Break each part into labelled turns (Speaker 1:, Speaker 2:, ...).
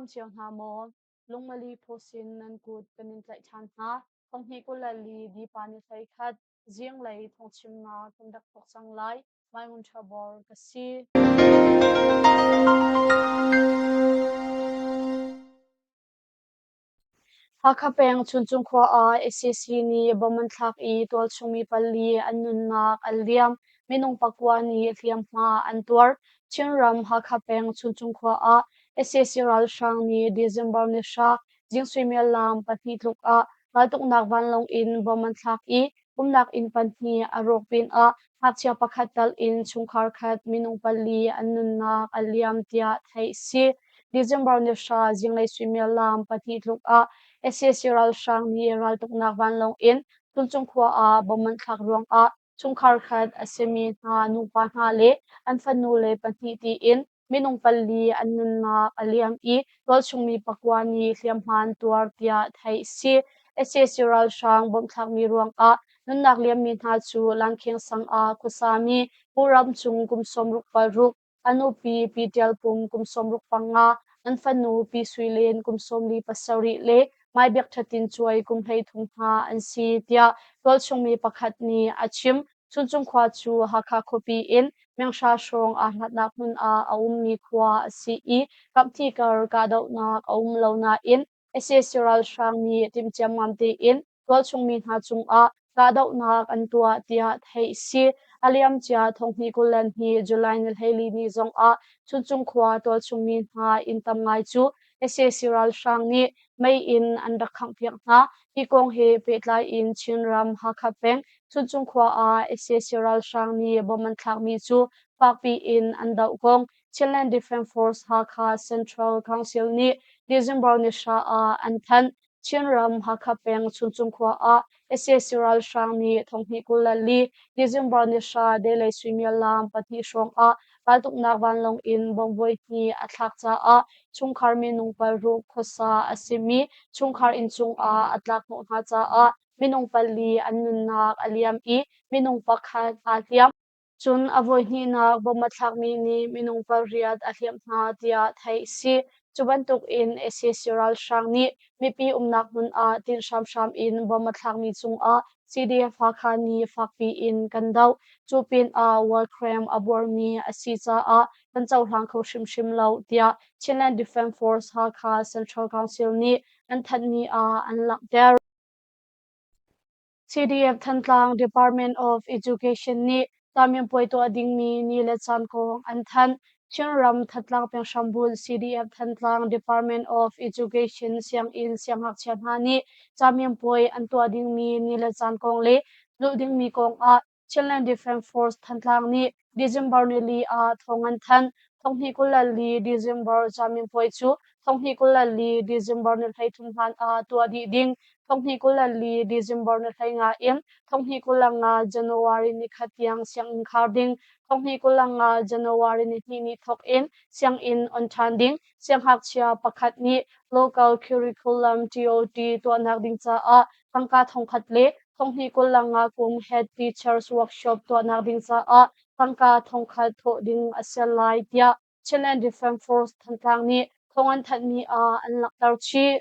Speaker 1: dam cio hna maw? Lungmali phawsin nan kut kan in tlaih ṭhan hna. Thonghnih 24 Dipa ni 11 zinglei thawngchimnak kan rak thawk cang lai. Maimun Ṭhabor ka si. Hakha peng Chuncung khua ah sac nih bomb an thlak i tualchung mi pali an nunnak an liam. Minung pakua nih hliamhma an tuar. Chinram Hakha peng Chuncung khua ah sac ralhrang nih December ni hra zing suimilam pahnih tluk ah raltuknak vanlawng in bomb an thlak i umnak inn pahnih a rawk pinah ngakchia pakhat tal in chungkhar khat minung pali an nunnak a liam tiah theih si. December ni hra zinglei suimilam pahnih tluk ah sac ralhrang nih raltuknak vanlawng in Chuncung khua ah bomb an thlak ruangah chungkhar khat a simi hna nupa hna le an fanu le pahnih tiin minung pali an nunnak a liam i tualchungmi pakua nih hliamhma an tuar tiah theih si. Sac ralhrang bomb thlakmi ruangah nunnak liammi hna cu Langkheng sang ah khuasami Pu Ram Cung kum 66, a nupi Pi Ṭial Pum kum 65, an fanu Pi Sui Len kum 47 le Mai Biak Ṭha Tin Cuai kum 33 hna an si tiah tualchungmi pakhat nih a chim. Chuncung khua cu Hakha khuapi in menghra hrawng aa hlatnak hmun ah a ummi khua a si i kaphnih kar kahdohnak a um lo nain sac ralhrang nih timhciammam tein tualchung mi hna cungah kahdohnak an tuah tiah theih si. A liamcia thonghnih 22 July ni 14 ni zongah Chuncung khua tualchung mi hna inn tam ngai cu sac ralhrang nih mei in an rak khanghpiak hna. Hi kong he pehtlai in Chinram Hakha peng Chuncung khua ah sac ralhrang nih bomb an thlakmi cu fakpi in an doh kong Chinland Defence Force Hakha Central Council nih December ni hra ah an thanh. Chinram Hakha peng Chuncung khua ah sac ralhrang nih thonghnih 24 December ni hra deilei suimilam pahnih hrawng ah raltuknak vanlawng in bomb voihnih a thlak caah chungkhar minung paruk khuasa a simi chungkhar innchung ah a tlak hnawh hna caah minung pali an nunnak a liam i minung pakhat aa hliam. Cun a voihnihnak bomb a thlakmi nih minung pariat a hliamh hna tiah theih a si. Cu bantukin sac ralhrang nih mipi umnak hmun ah tinh hramhram in bomb a thlakmi cungah CDF Hakha nih fakpi in kan doh. Cu pinah war crime a buarmi a si caah kan cohlang kho hrimhrim lo tiah Chinland Defence Force Hakha Central Council nih an thanhmi ah an langhter. CDF Thantlang Department of Education nih caminpuai tuah dingmi ni le caan kong an thanh. Chinram Thantlang peng hrambunh CDF Thantlang Department of Education sianginn siangngakchia hna nih caminpuai an tuah dingmi ni le caan kong le zulh dingmi kong ah Chinland Defence Force Thantlang nih December nili ah thawng an thanh. Thonghnih 24 December caminpuai cu thonghnih 24 December ni 33 hlan ah tuah dih ding. Thonghnih 24 December ni 15 in thonghnih 25 January ni khat tiang sianginn khar ding. Thonghnih 25 January ni hnih ni thawk in sianginn on ṭhan ding. Siangngakchia pakhat nih local curriculum TOT tuahnak ding caah tangka thongkhat le thonghnih 25 kum head teachers workshop tuahnak ding caah tangka thongkhat thawh ding a si lai tiah Chinland Defence Force Thantlang nih thawng an thanhmi ah an langhter chih.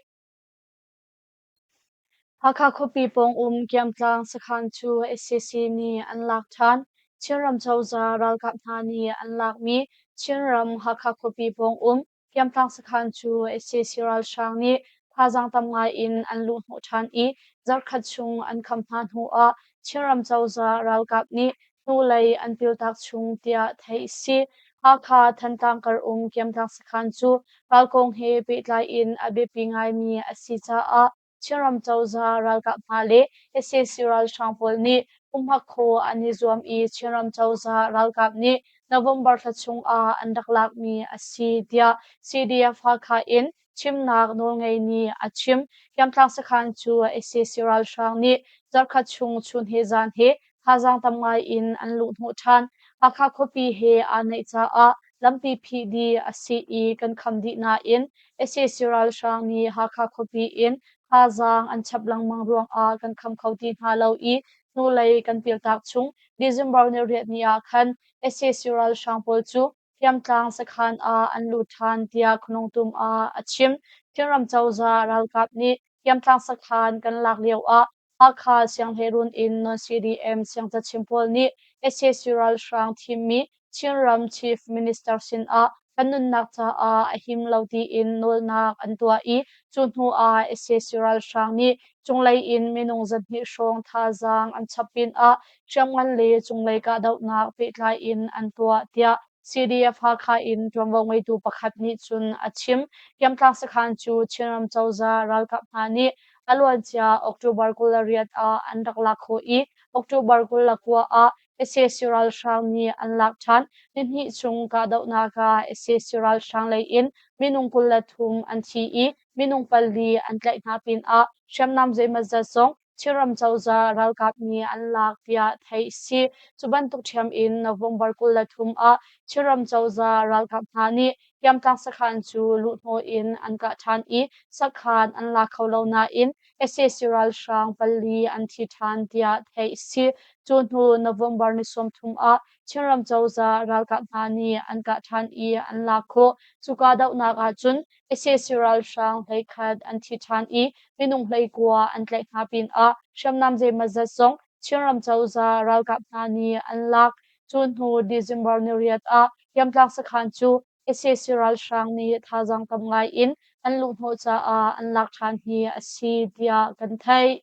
Speaker 1: Hakha khuapi pawng um Kiamtlang sakhan cu sac nih an lak ṭhan. Chinram cozah ralkap hna nih an lakmi Chinram Hakha khuapi pawng um Kiamtlang sakhan cu sac ralhrang nih thazaang tam ngai in an luhhnawh ṭhan i zarhkhat chung an kham hna hnuah Chinram cozah ralkap nih hnulei an piltak chung tiah theih a si. Hakha Thantlang kar um Kiamtlang sakhan cu ralkong he pehtlai in a biapi ngaimi a si caah Chinram cozah ralkap hna le sac ralhrang pawl nih umhak khawh an i zuam i Chinram cozah ralkap nih November thla chung ah an rak lakmi a si tiah CDF Hakha in chimnak nawlngei nih a chim. Kiamtlang sakhan cu sac ralhrang nih zarhkhat chung chun he zan he thazaang tam ngai in an luhhnawh ṭhan. Hakha khuapi he aa naih caah lampi phih dih a si i kan kham dih nain sac ralhrang nih Hakha khuapi in thazaang an chap lengmang ruangah kan kham kho ti hna lo i hnulei kan piltak chung December ni riat ni ah khan sac ralhrang pawl cu. Hriamtlang sakhan ah an lut ṭhan tiah Khonumthung ah a chim. Chinram cozah ralkap nih hriamtlang sakhan kan lak lioah Hakha Sianghleirun in non-CDM siangcachim pawl nih sac ralhrang thimmi Chinram Chief Minister sinah kan nunnak caah a him lo tiin nawlnak an tuah i cu hnu ah sac ralhrang nih cunglei in minung 200 hrawng thazaang an chap pinah hriamngan le cunglei kahdohnak pehtlai in an tuah tiah CDF Hakha in ṭuanvo ngeitu pakhat nih cun a chim. Hriamtlak sakhan cu Chinram cozah ralkap hna nih a luancia October 28 ah an rak lak khawh i October 29 ah sac ralhrang nih an lak ṭhan. Nihnih chung kahdohnak ah sac ralhrang lei in minung 23 an thi i minung pali an tlaih hna pinah hriamnam zeimawzat zong Chinram cozah ralkap nih an lak tiah theih a si. Cu bantuk ṭhiam in November 23 ah Chinram cozah ralkap hna nih hriamtlak sakhan cu luhhnawh in an kah ṭhan i sakhan an la kho lo nain sac ralhrang pali an thi ṭhan tiah theih a si. Cu hnu November ni 30 ah Chinram cozah ralkap hna nih an kah ṭhan i an lak khawh. Cu kahdohnak ahcun sac ralhrang 11 an thi ṭhan i minung 19 an tlaih hna pinah hriamnam zeimawzat zong Chinram cozah ralkap hna nih an lak. Cu hnu December ni 8 ah hriamtlak sakhan cu sac ralhrang nih thazaang tam ngai in an luhhnawh caah an lak ṭhan hi a si tiah kan theih.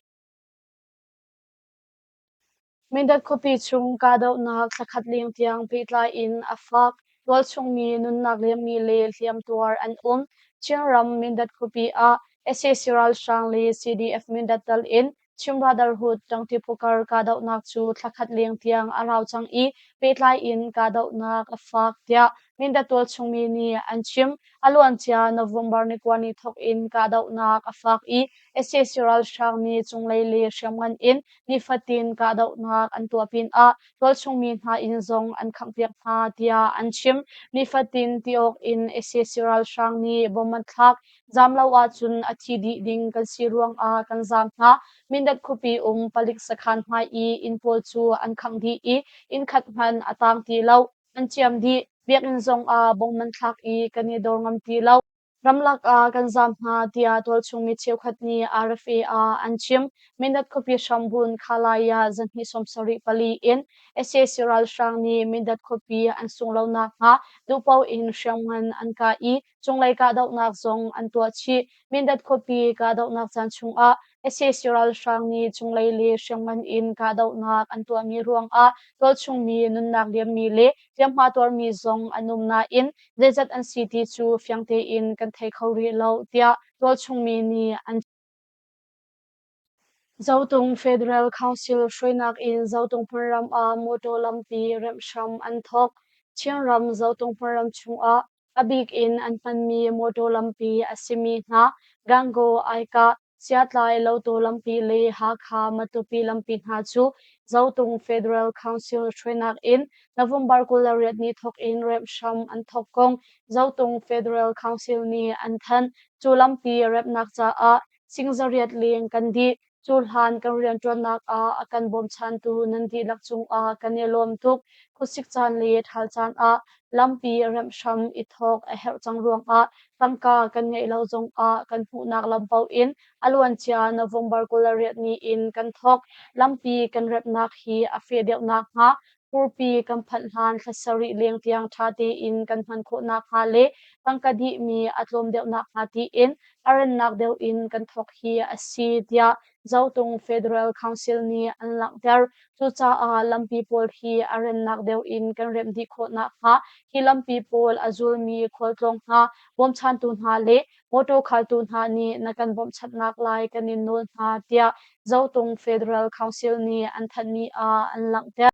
Speaker 1: Mindat khuapi chung kahdohnak thlakhat leng tiang pehtlai in a fak. Tualchung mi nunnak liammi le hliamtuar an um. Chinram Mindat khuapi ah sac ralhrang le CDF Mindat tal in Chin Brotherhood ṭangṭi phukar kahdohnak cu thlakhat leng tiang a rau cang i pehtlai in kahdohnak a fak tiah Mindat tualchung mi nih an chim. A luancia November ni 9 ni thawk in kahdohnak a fak i sac ralhrang nih cunglei le hriamngan in nifatin kahdohnak an tuah pinah tualchung mi hna inn zong an khanghpiak hna tiah an chim. Nifatin ti awk in sac ralhrang nih bom an thlak. Zaam lo ahcun a thi dih ding kan si ruangah kan zaam hna. Mindat khuapi um palik sakhan hmai i inn pawl cu an khangh dih i inn khat hmanh a taang ti lo. An ciam dih. Biakinn zong ah bom an thlak i kan i dor ngam ti lo. Ramlak ah kan zaam hna tiah tualchung mi cheukhat nih RFA ah an chim. Mindat khuapi hrambunh Khalaya zahnih 74 in sac ralhrang nih Mindat khuapi an sung lo nakhnga duhpaoh in hriamngan an kah i cunglei kahdohnak zong an tuah chih. Mindat khuapi kahdohnak caan chungah sac ralhrang nih cunglei le hriamngan in kahdohnak an tuahmi ruangah tualchung mi nunnak liammi le hliamhma tuarmi zong an um nain zeizat an si ti cu fiang tein kan thei kho rih lo tiah tualchung mi nih an Zotung Federal Council hruainak in Zotung hmunram ah motor lampi remh hram an thawk. Chinram Zotung hmunram chungah a bik in an hmanmi motor lampi a simi hna Gangaw, Aikah, Siatlai Lotu lampi le Hakha Matupi lampi hna cu Zotung Federal Council hruainak in November 28 ni thawk in remh hram an thawk kong Zotung Federal Council nih an thanh. Cu lampi remhnak caah sing 800 leng kan dih. Cu hlan kan rianṭuannak ah a kan bawmchantu nan dihlak cungah kan i lawm tuk. Khuasik caan le ṭhal caan ah lampi remh hram i thawk a herh cang ruangah tangka kan ngeih lo zongah kan hmuhnak lam paoh in a luancia November 28 ni in kan thawk. Lampi kan remhnak hi a feh deuh nakhnga Furpi kan phanh hlan thla sarih leng tiang ṭha tein kan hman khawh nakhnga le tangka dihmi a tlawm deuh nakhnga tiin a rannak deuh in kan thawk hi a si, tiah Zotung Federal Council nih an langhter. Cucaah lampi pawl hi a rannak deuh in kan remh dih khawh nakhnga hi lampi pawl a zulmi khualtlawng hna, bawmchantu hna le mawṭaw khaltu hna nih na kan bawmhchanhnak lai kan in nawl hna, tiah Zotung Federal Council nih an thanhmi ah an langhter.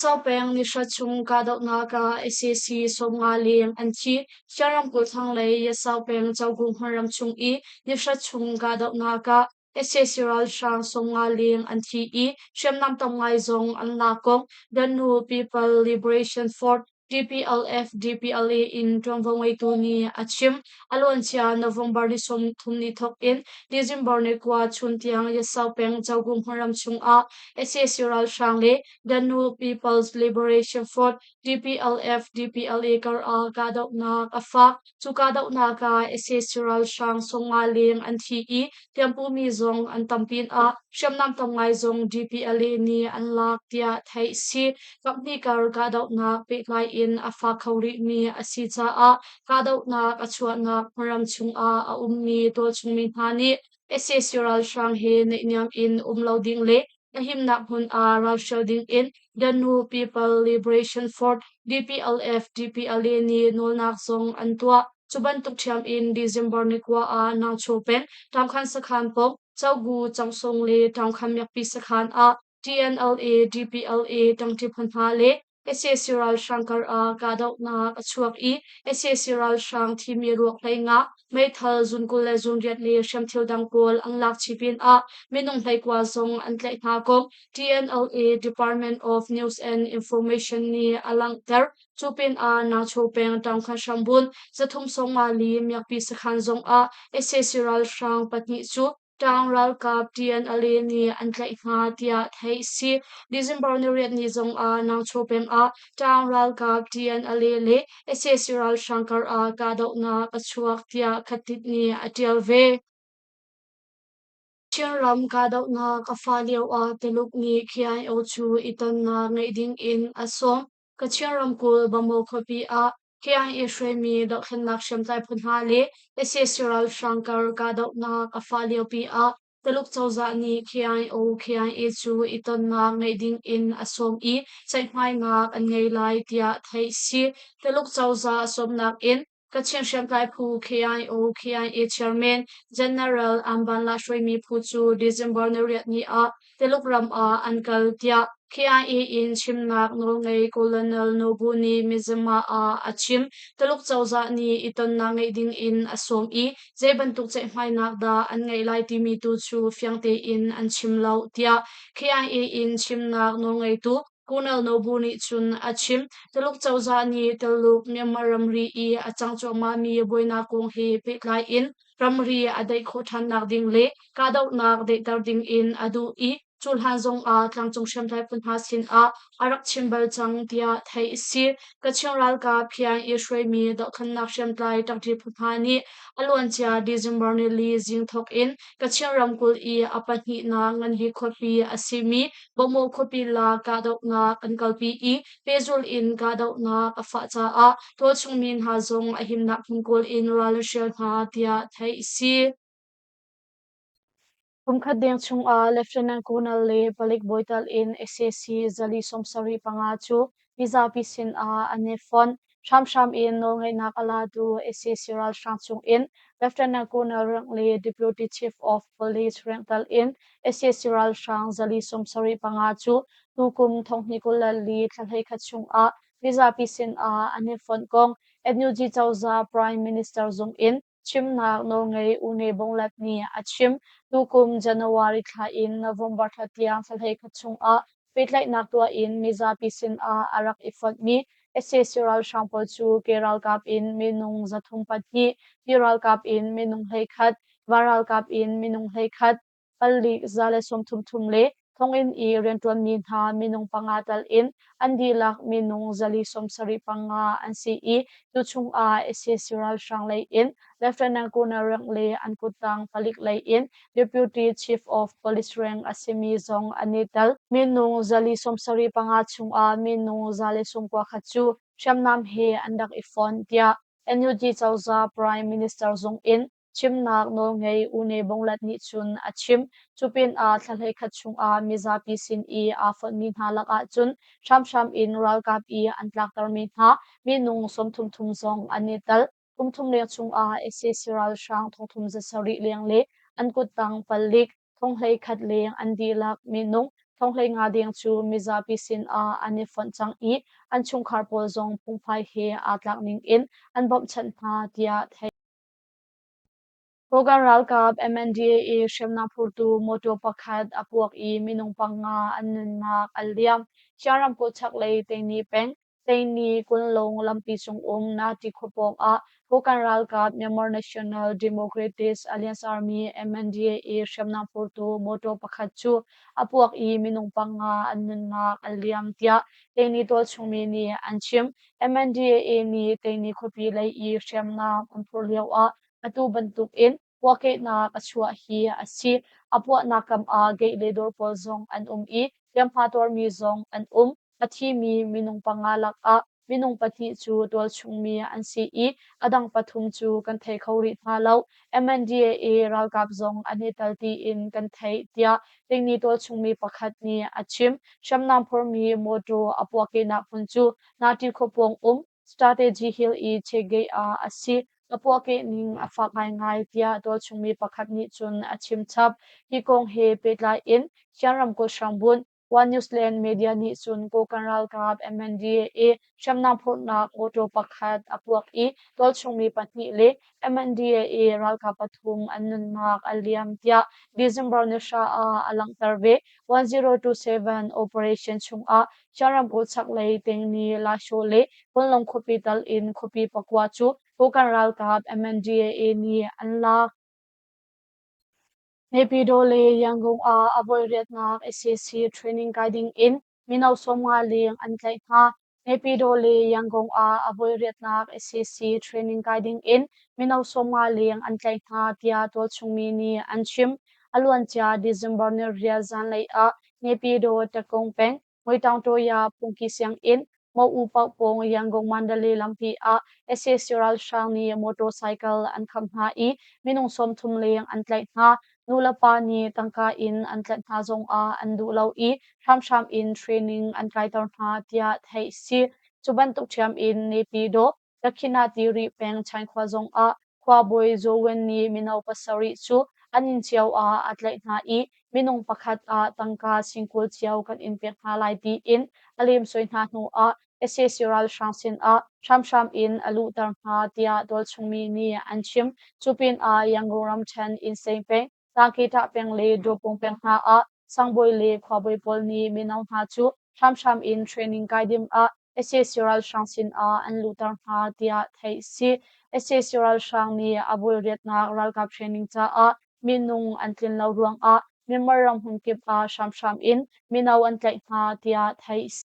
Speaker 1: Sopeng nihra chung kahdohnak ah sac 50 leng an thi. Chin ramkulh thlanglei Yasau peng Cogu hmunram chung i nihra chung kahdohnak ah sac ralhrang 50 leng an thi i hriamnam tam ngai zong an lak kong Dannu People Liberation Front. TPLF DPLA in ṭuanvo ngeitu nih a chim. A luancia November ni 30 ni thawk in December ni 9 chun tiang Yasau peng Cogu hmunram chungah sac ralhrang le Danube People's Liberation Front TPLF DPLA kar ah kahdohnak a fak. Cu kahdohnak ah sac ralhrang 50 leng an thi i hliampumi zong an tam pinah hriamnam tam ngai zong DPLA nih an lak tiah theih a si. Kaphnih kar kahdohnak pehtlai in a fak kho rihmi a si caah kahdohnak a chuahnak hmunram chungah a ummi tualchungmi hna nih sac ralhrang he naihniam in um lo ding le a himnak hmun ah ralhrial ding in Dannu People Liberation Front DPLF DPLA nih nawlnak zong an tuah. Cu bantuk ṭhiam in December ni 9 ah Nangcho peng Ṭangkhan sakhan pawng Cogu Cangsung le Ṭangkhan miakpi sakhan ah TNLA DPLA ṭangṭi phu hna le sac ralhrang kar ah kahdohnak a chuak i sac ralhrang thimi ruak 15, meithal zun 28 le hriamthil dang pawl an lak chih pinah minung 19 zong an tlaih hna kong TNLA Department of News and Information nih a langhter. Cu pinah Nacho peng Ṭangkhan hrambun 354 miakpi sakhan zong ah sac ralhrang pahnih cu Ṭang ralkap TNLA nih an tlaih hna tiah theih a si. December 8 ni zongah Nangcho peng ah Ṭang ralkap TNLA le sac ralhrang kar ah kahdohnak a chuak tiah Khatit nih a ṭial ve. Chinram kahdohnak a fah lioah Tuluk nih KIO cu i tonnak ngeih ding in a sawm. Kachin ramkulh Bamaw khuapi ah KIA hruaimi dohthlennak hriamtlai phu hna le sac ralhrang kar kahdohnak a fah liopi ah Tuluk cozah nih KIO KIA cu i tonnak ngeih ding in a sawm i ceihmainak an ngei lai tiah theih a si. Tuluk cozah sawmnak in Kachin hriamtlai phu KIO KIA chairman General Ambanla hruaimi phu cu December 8 ni ah Tuluk ram ah an kal tiah KIA in chimnak nawlngei Colonel Nobu nih Myanmar ah a chim. Tuluk cozah nih i tonnak ngeih ding in a sawm i zei bantuk ceihmainak dah an ngeih lai timi tu cu fiang tein an chim lo tiah KIA in chimnak nawlngeitu Colonel Nobu nih cun a chim. Tuluk cozah nih Tuluk Myanmar ramri i a cang cuahmahmi buainak kong he pehtlai in ramri a daih khawh ṭhannak ding le kahdohnak daihter ding in a duh i cu hlan zongah tlangcung hriamtlai phu hna sinah a rak chim bal cang tiah theih a si. Kachin ralkap phiang i hruaimi dohthlennak hriamtlai ṭangṭi phu hna nih a luancia December nili zing thawk in Kachin ramkulh i a pahnihnak nganbik khuapi a simi Bawhmaw khuapi la kahdohnak an kalpi i pehzulh in kahdohnak a fah caah tualchung mi hna zong a himnak hmun kawl in ral an hrial hna tiah theih a si. Kumkhat deng chungah Lieutenant Colonel le palik bawi tal in sac 475 cu mizapi sinah an i fonh. Hramhram in nawlngeihnak a latu sac ralhrang chungin Lieutenant Colonel rank le Deputy Chief of Police rank tal in sac ralhrang 475 cu tukum 2024 thla 11 chungah mizapi sinah an i fonh kong NUG cozah Prime Minister zung in chimnak nawlngei U Ne Bonglat nih a chim. Tukum January thla in November thla tiang thla 11 chungah pehtlaihnak tuah in mizapi sinah a rak i fonhmi sac ralhrang pawl cu ke ralkap in minung 302, ti ralkap in minung 11, van ralkap in minung 11, palik 133 le thonginn i rianṭuanmi hna minung panga tal in an dihlak minung 475 an si i tuchung ah sac ralhrang lei in Lieutenant Colonel rank le an kuttang palik lei in Deputy Chief of Police rank a simi zong an i tel. Minung 475 chungah minung 191 cu hriamnam he an rak i fon tiah NUG cozah Prime Minister zung in chimnak nawlngei U Ne Bonglat nih cun a chim. Cu pinah thla 11 chungah mizapi sin i aa fonhmi hna lakah cun hramhram in ralkap i an tlaktermi hna minung 33 zong an i tel. Kum thum leng chungah sac ralhrang 3700 leng le an kuttang palik 11,000 leng an dihlak minung 15,000 deng cu mizapi sinah an i fonh cang i an chungkhar pawl zong phungphai he aa tlak ning in an bawmhchanh hna tiah theih. Kawlram ralkap MNDAA hriamnam phurtu mawṭaw pakhat a puak i minung panga an nunnak a liam. Siang ramkulh chaklei Tengni peng, Teini Kunlung lampi cung um Nati khua pawng ah Kokang ralkap Myanmar National Democratic Alliance Army MNDAA hriamnam phurtu motor pakhat cu a puak i minung panga an nunnak a liam tiah Teini tualchung mi nih an chim. MNDAA nih Teini khuapi lei i hriamnam an phurh lioah atu bantuk in puahkehnak a chuah hi a si. A puahnak kam ah gate le dawr pawl zong an um i hliamhma tuarmi zong an um. A thimi minung panga lakah minung pahnih cu tualchungmi an si i a dang pathum cu kan thei kho rih hna lo. MNDAA ralkap zong an i tel tiin kan theih tiah Tingni tualchungmi pakhat nih a chim. Hriamnam phormi mawṭaw a puahkehnak hmun cu Nati khuapawng um Strategy Hill i Chegate ah a si. A puahkeh ning a fak ngaingai tiah tualchungmi pakhat nih cun a chim chap. Hi kong he pehtlai in Chin ramkulh hrambunh One News Land Media nih cun Kokang ralkap MNDAA hriamnam phurhnak mawṭaw pakhat a puak i tualchungmi pahnih le MNDAA ralkap pathum an nunnak a liam tiah December ni hra ah a langhter ve. 1027 operation chungah Chin ramkulh chaklei Tengni, Lasho le Kunlung khuapi tal in khuapi pakua cu Kokang ralkap MNDAA nih an lak. Naypyidaw le Yangon ah a voi riatnak sac training kai ding in mino 50 leng an tlaih hna. Naypyidaw le Yangon ah a voi riatnak sac training kai ding in mino 50 leng an tlaih hna tiah tualchung mi nih an chim. A luancia December ni riat zanlei ah Naypyidaw Takung peng Muitaungtawya phungki sianginn Mo-u paohpawng Yangon Mandalay lampi ah sac ralhrang nih motorcycle an kham hna i minung 30 leng an tlaih hna. Nulepa nih tangka in an tlanh hna zongah an duh lo i hramhram in training an kaiter hna tiah theih si. Cu bantuk ṭhiam in Naypyidaw Dakhina Tiri peng Chainkhua zongah khuabawi Zaw Wen nih mino pasarih cu an inn cio ah a tlaih hna i minung pakhat ah tangka singkul cio kan in pek hna lai tiin a lemsoi hna hnuah sac ralhrang sinah hramhram in a luhter hna tiah tualchungmi nih an chim. Cu pinah Yangon ramṭhen Insein peng Tangkitah peng le Dawpung peng hna ah sangbawi le khuabawi pawl nih mino hna cu hramhram in training kai ding ah sac ralhrang sinah an luhter hna tiah theih si. Sac ralhrang nih a vuilriatnak ralkap training caah minung an tlin lo ruangah Myanmar ram hmunkip ah hramhram in mino an tlaih hna tiah theih si.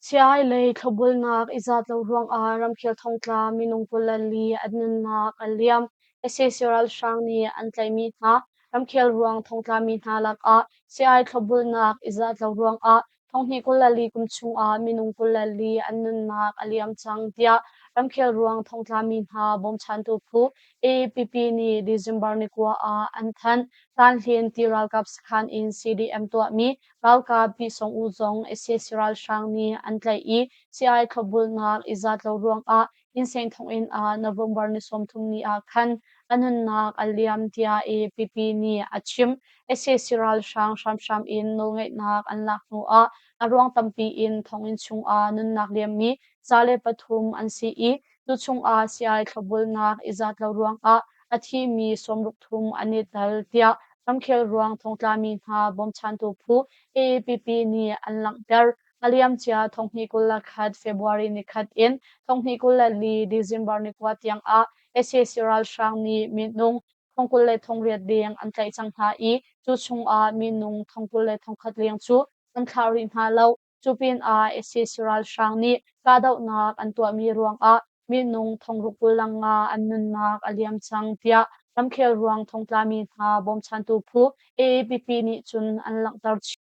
Speaker 1: Siai lei thlopbulnak i zat lo ruangah ramkhel thongtla minung 24 an nunnak a liam. Sac ralhrang nih an tlaihmi hna ramkhel ruang thongtlami hna lakah siai thlopbulnak i zat lo ruangah thonghnih 24 kum chungah minung 24 an nunnak a liam cang tiah ramkhel ruang thongtlami hna bawmchantu phu AAPP nih December ni kua ah an thanh. Tanhlin ti ralkap sakhan in CDM tuahmi Ralkap Pi Song U zong sac ralhrang nih an tlaih i sii-ai thlopbulnak i zat lo ruangah Insein thonginn ah November ni 30 ni ah khan a nunnak a liam tiah AAPP nih a chim. Sac ralhrang hramhram in nawlngeihnak an lak hnuah a ruang tampi in thonginn chungah nunnak liammi 103 an si i cu chungah sii-ai thlopbulnak i zat lo ruangah a thimi sawmruk thum an i tel tiah ramkhel ruang thongtlami hna bawmchantu phu AAPP nih an langhter. A liamcia 2021 February nikhat in 2024 December nikua tiangah sac ralhrang nih minung 28 deng an tlaih cang hna i cu chungah minung 21 leng cu an thlah rih hna lo. Cu pinah sac ralhrang nih kahdohnak an tuahmi ruangah minung thongruk 25 an nunnak a liam cang tiah ramkhel ruang thongtlami hna bawmchantu phu AAPP nih cun an langhter chih.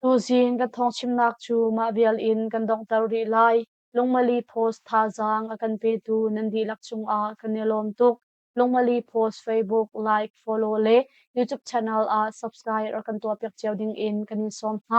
Speaker 1: Tuzing kan thawngchimnak cu mah vial in kan donghter rih lai. Lungmali Post thazaang a kan petu nan dihlak cungah kan i lawm tuk. Lungmali Post Facebook like, follow le YouTube channel ah subscribe rak kan tuahpiak cio ding in kan in sawm hna.